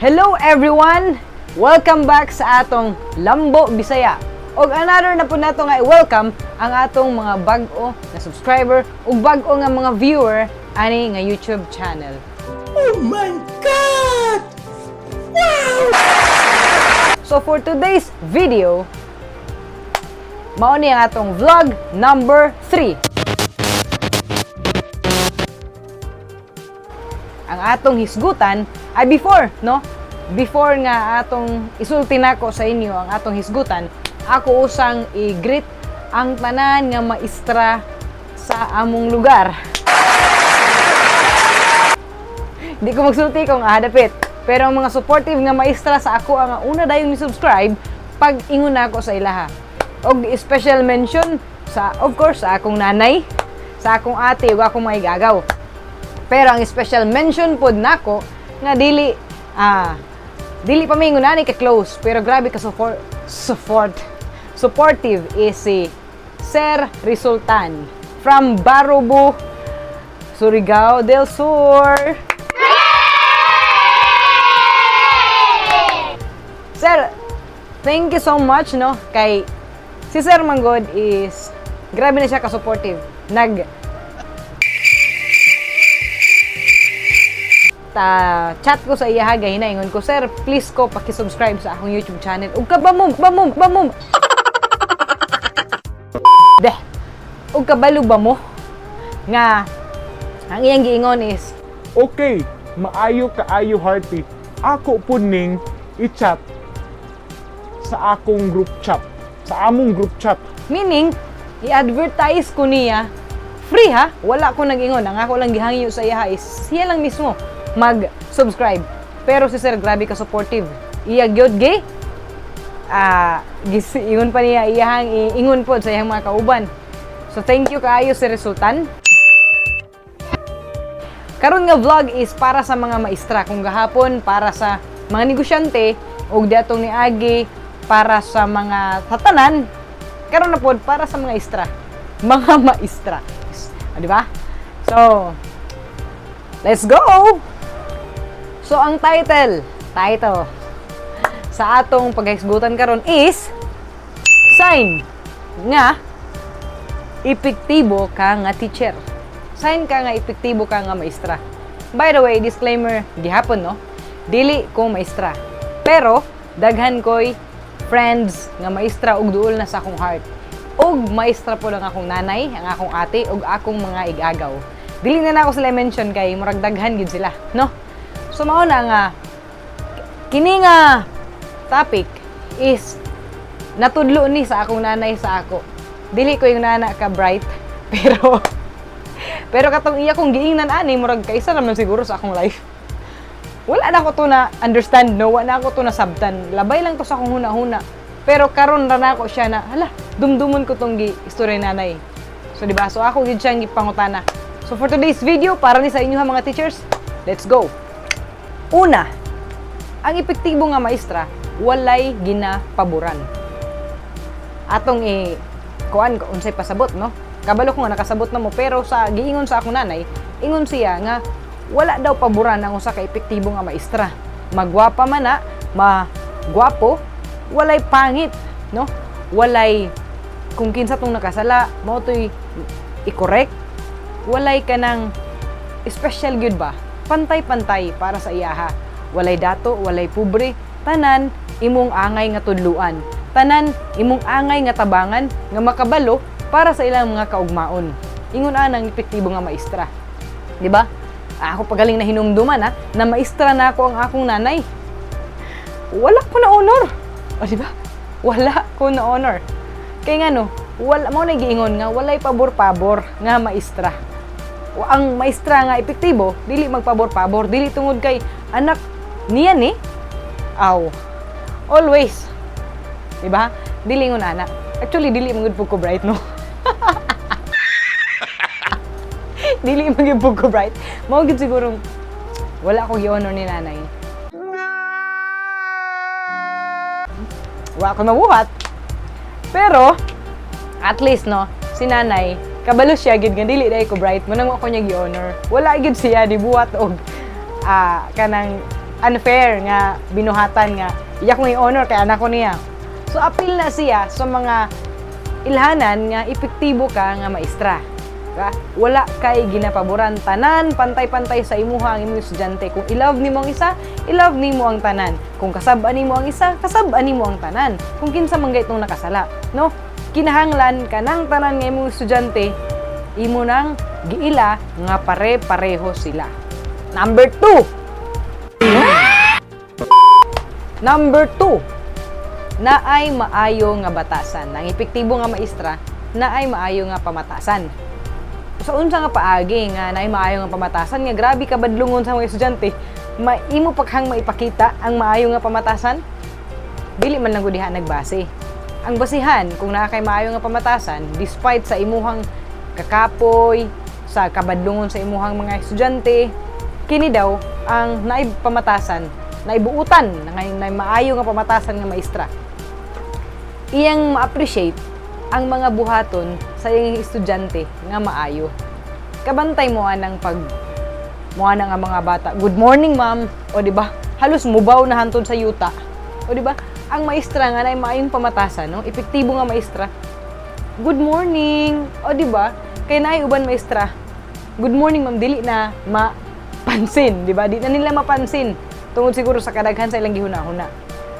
Hello everyone! Welcome back sa atong Lambo Bisaya. Og another na po nato nga i-welcome ang atong mga bag-o na subscriber ug bag-o nga mga viewer ani nga YouTube channel. Oh my God! So for today's video, mao ni ang atong vlog number 3. Ang atong hisgutan ay before, no? Before nga atong isulti nako sa inyo ang atong hisgutan, ako usang i-greet ang tanan nga maestra sa among lugar. Di ko magsulti kung ahadapit. Pero ang mga supportive nga maestra sa ako ang una dayong ni-subscribe pag ingon nako sa ilaha. Og special mention sa, of course, sa akong nanay, sa akong ate ug akong mga igagaw. Pero ang special mention pod nako nga dili dili pa mingon nani ka close pero grabe ka supportive is si Sir Resultan from Barubo, Surigao del Sur. Sir, thank you so much, no, kay si Sir Manggod is grabe na siya ka supportive. Nag ta chat ko sa iya gahina, ingon ko, "Sir, please ko paki-subscribe sa akong YouTube channel." Ug ka bamum bamum bamum deh, ug kabalo ba mo nga ang iyang giingon is, "Okay, maayo kaayo, Hearty. Ako po ning i-chat sa akong group chat. Sa among group chat." Meaning, i-advertise ko niya free ha. Wala ko nag-ingon. Ang ako lang gihangyo sa iya is siya lang mismo mag-subscribe. Pero si Sir, grabe ka supportive. Iya gyud gi ingon pa niya iyahang ingon pod sa iyang mga kauban. So thank you kaayo, Sir Resultan. Karon nga vlog is para sa mga maestra. Kung gahapon para sa mga negosyante ug diatong niagi para sa mga tatanan, karon na pod para sa mga istra. Mga maestra. Ah, di ba? So, let's go! So, ang title sa atong paghisgutan karon is sign nga epektibo ka nga teacher. Sign ka nga epektibo ka nga maestra. By the way, disclaimer gihapon, no? Dili ko maestra. Pero daghan ko'y friends nga maestra ug duol na sa akong heart. Ug maestra po lang akong nanay, ang akong ate ug akong mga igagaw. Dili na nako sila mention kay murag daghan gid sila, no? So mao na nga kini nga topic is natudlo ni sa akong nanay sa ako. Dili ko yung nana ka bright, pero pero katong iya kong giingnan ani murag kaysa naman siguro sa akong life. Wala na ako to na understand, no, wala na ako to na sabtan. Labay lang to sa akong huna-huna. Pero karon ra nako siya na hala, dumdumon ko tong gi istorya nanay. So di ba? So ako gid siyang gipangutana. So for today's video para ni sa inyo ha, mga teachers, let's go. Una, ang epektibo nga maestra walay ginapaboran. Atong i kuan unsay pasabot, no? Kabalo ko nga nakasabot na mo, pero sa giingon sa akong nanay, ingon siya nga wala daw paboran ang usa ka epektibo nga maestra. Magwapa man na, magwapo, walay pangit, no? Walay kung kinsa tong nakasala, mao to'y i-correct. Walay kanang special gyud ba? Pantay-pantay para sa iyaha. Walay dato, walay pobre, tanan imong angay nga tudluan. Tanan imong angay nga tabangan nga makabalo para sa ilang mga kaugmaon. Ingon anang epektibo nga maestra. Di ba? Ako pagaling na hinumduman ha, na maestra na ako ang akong nanay. Wala ko na honor. O di ba? Wala ko na honor. Kaya nga no, wala mo na giingon nga walay pabor-pabor nga maestra. O ang maestra nga epektibo, dili magpabor-pabor, dili tungod kay anak niya ni. Aw. Always. Di ba? Dili ngon ana. Actually dili man gud pud ko bright, no. Dili man gyud pud ko bright. Mao gyud siguro wala ko gi-honor ni nanay. Wa ko mabuhat. Pero at least, no, si nanay kabalo siya gid nga dili dai ko bright, mo nang ako niya gi-honor. Wala gid siya di buhat og kanang unfair nga binuhatan nga iya kong i-honor kay anak ko niya. So apil na siya sa mga ilhanan nga epektibo ka nga maestra. Diba? Wala kay ginapaboran, tanan pantay-pantay sa imuha ang imong estudyante. Kung i-love nimo ang isa, i-love nimo ang tanan. Kung kasab-an nimo ang isa, kasab-an nimo ang tanan. Kung kinsa man gaytong nakasala, no? Kinahanglan kanang tanan nga imong estudyante imo nang giila nga pare-pareho sila. Number 2. Number 2, naay maayo nga batasan. Ang epektibo nga maestra, naay maayo nga pamatasan. Sa unsa nga paagi nga naay maayo nga pamatasan nga grabe ka badlungon sa mga estudyante, maimo paghang maipakita ang maayo nga pamatasan? Dili man lang gud diha nagbase. Ang basihan kung naa kay maayo nga pamatasan, despite sa imuhang kakapoy, sa kabadlungon sa imuhang mga estudyante, kini daw ang naay pamatasan, naibuutan, na maayo nga pamatasan nga maestra. Iyang ma-appreciate ang mga buhaton sa iyang estudyante nga maayo. Kabantay mo anang pag mo ana nga mga bata, "Good morning, ma'am." O di ba? Halos mubaw na hantod sa yuta. O di ba? Ang maestra nga naay maayong pamatasan, no? Epektibo nga maestra. "Good morning." O di ba? Kay naay uban maestra, "Good morning, ma'am," dili na mapansin, di ba? Di na nila mapansin tungod siguro sa kadaghan sa ilang gihuna-huna.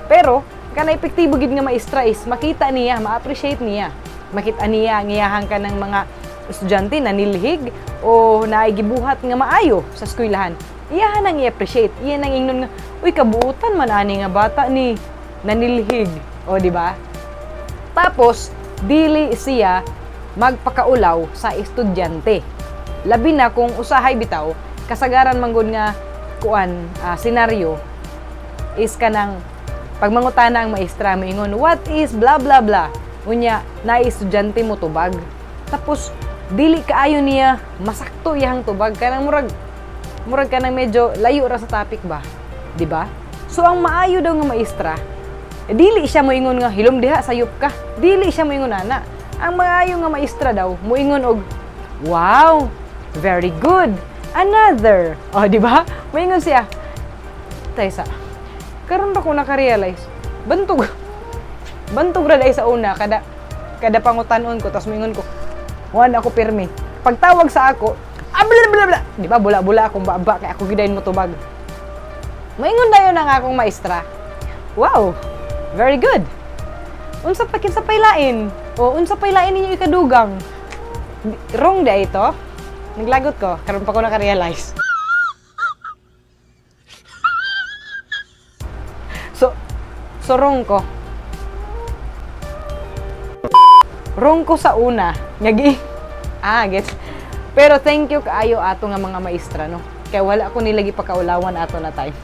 Pero kana epektibo gid nga maestra is makita niya, ma-appreciate niya. Makita niya ang iyahang kanang mga estudyante na nilhig o naay gibuhat nga maayo sa eskwelahan. Iyahan ang i-appreciate. Iyan ang ingnon nga, "Uy, kabuutan man ani nga bata ni nanilhig." O di ba? Tapos, dili siya magpakaulaw sa estudyante. Labi na kung usahay bitaw, kasagaran manggod nga kuan senaryo is kanang pagmangutana ang maestra, moingon, "What is blah blah blah?" Unya na estudyante mo tubag. Tapos dili kaayo niya masakto iyang tubag, kanang murag kanang medyo layo ra sa topic ba, di ba? So ang maayo daw nga maestra, eh, dili siya moingon nga, "Hilom diha, sayop ka." Dili siya moingon ana. Ang maayo nga maestra daw moingon og, "Wow, very good. Another." Oh, di ba? Moingon siya. Taysa. Karon ra ko naka-realize. Bantog. Bantog ra sa una kada kada pangutan-on ko, tapos moingon ko, "Juan ako pirmi." Pagtawag sa ako, ah, bla bla bla. Di ba bula-bula akong baba kay ako gidayon mo tubag. Moingon dayon ang akong maestra, "Wow, very good. Unsa pa, kinsa pay lain? O unsa pay lain ninyo ikadugang?" Wrong da ito. Naglagot ko, karon pa ko naka-realize. So wrong ko. Wrong ko sa una. Ngagi. Ah, gets. Pero thank you kaayo ato nga mga maestra, no. Kay wala ko nila gipakaulawan ato na time.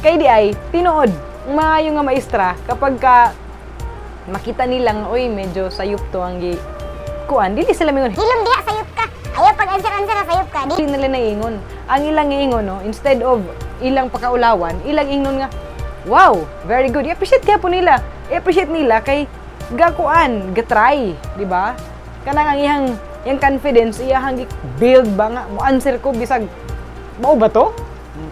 Kay di ay tinuod, maayo nga maestra kapag ka makita nila nga, "Oy, medyo sayop to ang gi kuan," dili sila mingon, "Hilom diha, sayop ka. Ayaw pag-answer-answer, sayop ka." Di Dili nila naingon. Ang ilang iingon, no, instead of ilang pakaulawan, ilang ingnon nga, "Wow, very good." I-appreciate kaya po nila. I-appreciate nila kay gakuan, gatry, di ba? Kanang ang iyang confidence, iyahang build ba nga, mo answer ko bisag mao ba to?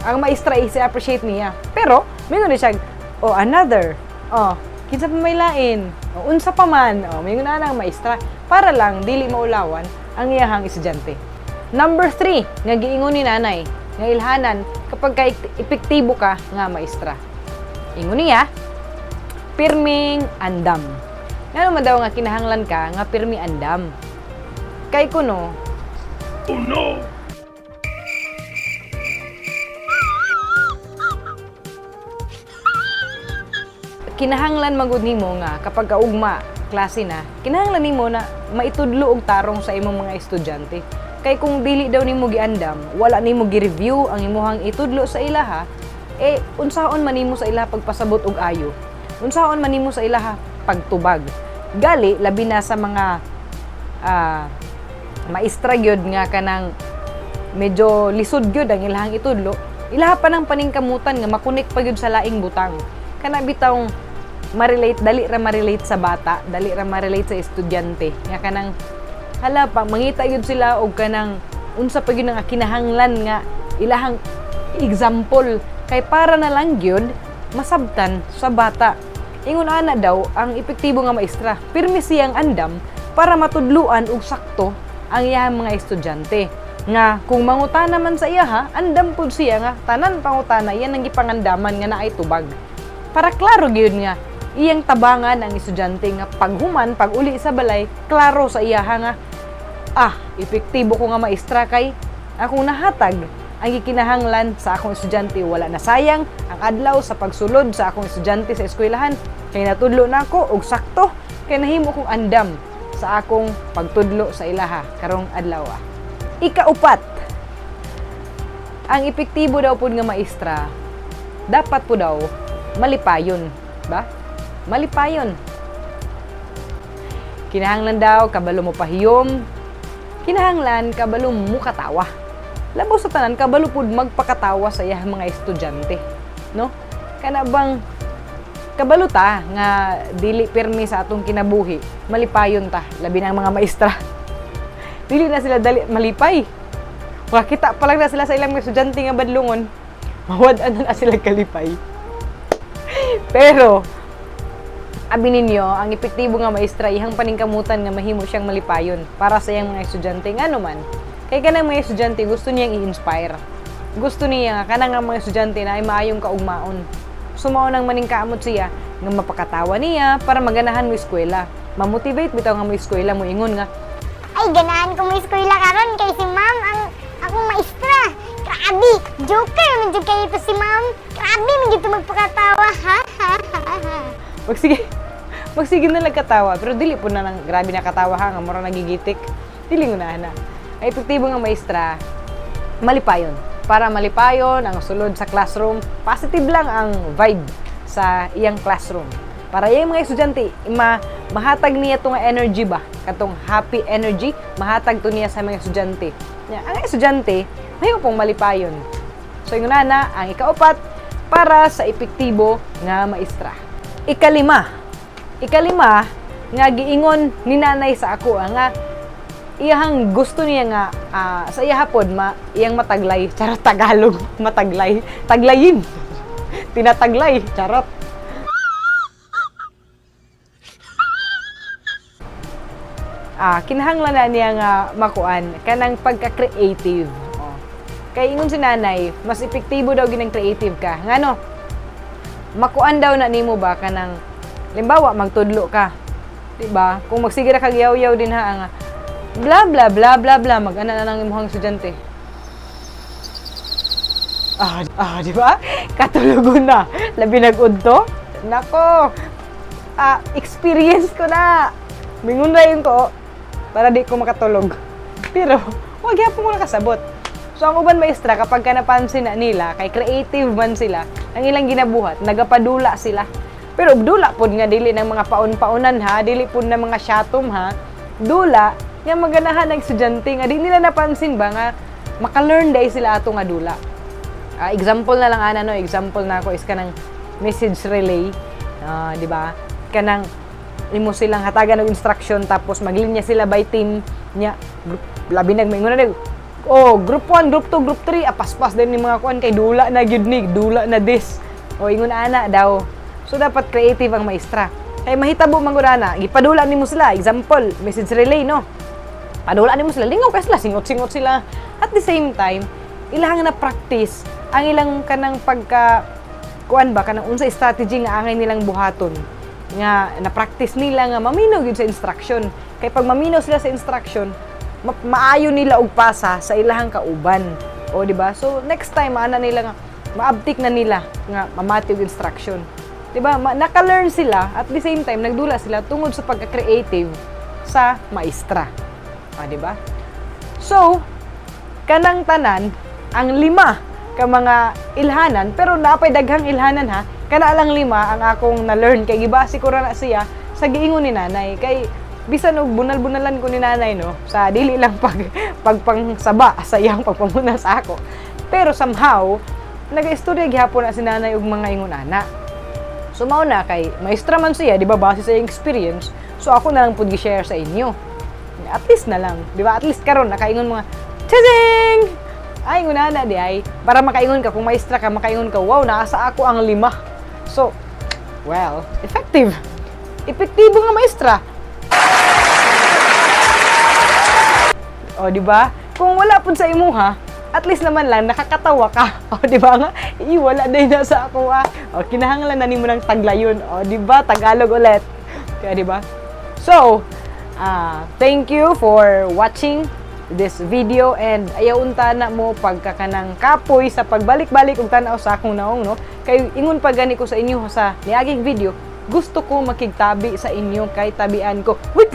Ang maestra is i-appreciate niya. Pero, mingon siya, "Oh, another. Oh, kinsa pa may lain? Oh, unsa pa man?" Oh, mingon na ang maestra para lang dili maulawan ang iyahang estudyante. Number 3, nga giingon ni nanay, nga ilhanan kapag ka epektibo ka nga maestra. Ingon niya, pirming andam. Ngano man daw nga kinahanglan ka nga pirmi andam? Kay kuno, oh no! Kinahanglan magud nimo nga kapag kaugma klase na, kinahanglan nimo na maitudlo og tarong sa imong mga estudyante. Kay kung dili daw nimo giandam, wala nimo gi-review ang imuhang itudlo sa ilaha, eh unsaon man nimo sa ilaha pagpasabot og ayo? Unsaon man nimo sa ilaha pagtubag? Gali labi na sa mga maestra gyud nga kanang medyo lisod gyud ang ilahang itudlo, ilaha pa nang paningkamutan nga makunik pa gyud sa laing butang. Kana bitawng ma-relate, dali ra ma-relate sa bata, dali ra ma-relate sa estudyante. Nga kanang hala pa mangita gyud sila og kanang unsa pa gyud ang kinahanglan nga ilahang Example kay para na lang gyud masabtan sa bata. Ingon ana daw ang epektibo nga maestra, pirmi siyang andam para matudluan og sakto ang iyang mga estudyante. Nga kung mangutana man sa iya ha, andam pud siya nga tanan pangutana iyan ang gipangandaman nga naay tubag. Para klaro gyud nga iyang tabangan ang estudyante nga paghuman, pag uli sa balay, klaro sa iya ha nga epektibo ko nga maestra kay akong nahatag ang gikinahanglan sa akong estudyante. Wala na sayang ang adlaw sa pagsulod sa akong estudyante sa eskwelahan kay natudlo na ako og sakto kay nahimo kong andam sa akong pagtudlo sa ilaha karong adlaw. Ikaupat, ang epektibo daw pud nga maestra dapat po daw malipayon ba? Malipayon. Kinahanglan daw kabalo mo pahiyom, kinahanglan kabalo mo katawa. Labaw sa tanan, kabalo pud magpakatawa sa iyang mga estudyante, no? Kana bang kabalo ta nga dili pirmi sa atong kinabuhi malipayon ta, labi na ang mga maestra. Dili na sila dali malipay. Makita pa lang na sila sa ilang mga estudyante nga badlungon, mawad-an na sila kalipay. Pero abi ninyo, ang epektibo nga maestra, ihang paningkamutan nga mahimo siyang malipayon para sa iyang mga estudyante. Ngano man, kay kanang mga estudyante gusto niyang i-inspire. Gusto niya nga kanang nga mga estudyante na ay maayong kaugmaon. So mao nang maningkamot siya nga mapakatawa niya para maganahan mo eskwela. Ma-motivate bitaw nga mo eskwela, mo ingon nga, "Ay, ganahan ko mo eskwela karon kay si ma'am ang akong maestra. Grabe, joker man jud kayo to si ma'am. Grabe man jud to magpakatawa, ha ha ha ha." Magsige na lang katawa, pero dili po na nang grabe na katawa ha, nga mura nagigitik. Dili mo na na. Ang epektibo nga maestra, malipayon. Para malipayon ang sulod sa classroom, positive lang ang vibe sa iyang classroom. Para iyang mga estudyante, mahatag niya itong energy ba? Katong happy energy, mahatag to niya sa mga estudyante. Nya, ang estudyante, mahimo pong malipayon. So, ingon na ang ikaupat para sa epektibo nga maestra. Ikalima. Ikalima nga giingon ni nanay sa ako nga iyahang gusto niya nga sa iya pod ma iyang mataglay, charot, Tagalog, mataglay, taglayin, tinataglay, charot. Kinahanglan na niya nga makuan kanang pagka-creative. Oh. Kay ingon si nanay, mas epektibo daw ginang creative ka. Ngano? Makuan daw na nimo ba kanang limbawa magtudlo ka. 'Di ba? Kung magsige ra kag yaw-yaw din ha nga bla bla bla bla bla, mag-ana na lang imong estudyante. Di ba? Katulogon na. Labi nag-udto. Nako. Experience ko na. Mingon na yun ko para di ko makatulog. Pero, wag gyapon ko nakasabot. So, ang uban maestra, kapag ka napansin na nila, kay creative man sila, ang ilang ginabuhat, nagapadula sila. Pero dula pod nga dili ng mga paon-paonan ha, dili pod na mga shatom ha. Dula nga maganahan ang estudyante nga di nila napansin ba nga maka-learn dai sila ato nga dula. Example na lang ana no, example na ako is kanang message relay, di ba? Kanang imo silang hatagan og instruction tapos maglinya sila by team nya, group, labi nag maingon na oh, group 1, group 2, group 3, apaspas din ni mga kuan kay dula na gyud ni, dula na this. O ingon ana daw. So dapat creative ang maestra. Kay mahitabo man gud ana, gipadula nimo sila, example, message relay no. Padula nimo sila, lingaw ka sila, singot-singot sila. At the same time, ilang na practice ang ilang kanang pagka kuan ba, kanang unsa strategy nga angay nilang buhaton nga na-practice nila nga maminaw gyud sa instruction. Kay pag maminaw sila sa instruction, maayo nila og pasa sa ilahang kauban. O di ba? So next time ana nila nga maabtik na nila nga mamati og instruction. Di ba? Naka-learn sila at the same time nagdula sila tungod sa pagka-creative sa maestra. O, di ba? So, kanang tanan, ang lima ka mga ilhanan, pero napay daghang ilhanan ha, kana lang lima ang akong na-learn kay gibase ko ra na siya sa giingon ni nanay. Kay bisan og bunal-bunalan ko ni nanay no, sa dili lang pagpangsaba sa iyang pagpamuna sa ako. Pero somehow, nag-istorya gihapon na si nanay og mga ingon ana. So mao na kay maestra man siya, di ba, base sa iyang experience. So ako na lang pud gi-share sa inyo. At least na lang, di ba? At least karon nakaingon mga tching! Ay, ngunana di ay. Para makaingon ka, kung maestra ka, makaingon ka, "Wow, naa sa ako ang lima." So, well, effective. Epektibo nga maestra. O, di ba? Kung wala pud sa imuha, at least naman lang nakakatawa ka. O, di ba nga? I, wala din na sa ako ah. O, kinahanglan na nimo ng taglayon. O, di ba? Tagalog ulit. Kaya, di ba? So, thank you for watching this video and ayaw unta na mo pagkakanang kapoy sa pagbalik-balik og tan-aw sa akong naong, no? Kay ingon pa gani ko sa inyo sa niaging video, gusto ko makigtabi sa inyo kay tabian ko. Wait.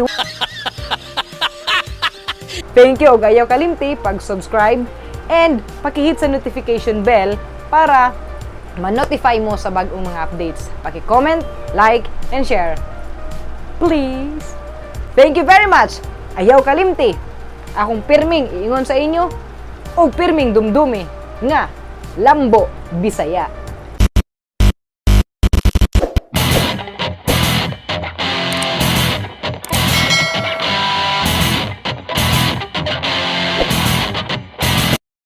Thank you og ayaw kalimti pag-subscribe and pakihit sa notification bell para ma-notify mo sa bagong mga updates. Paki-comment, like, and share. Please. Thank you very much. Ayaw kalimti. Akong pirming iingon sa inyo og pirming dumdumi nga Lambo Bisaya.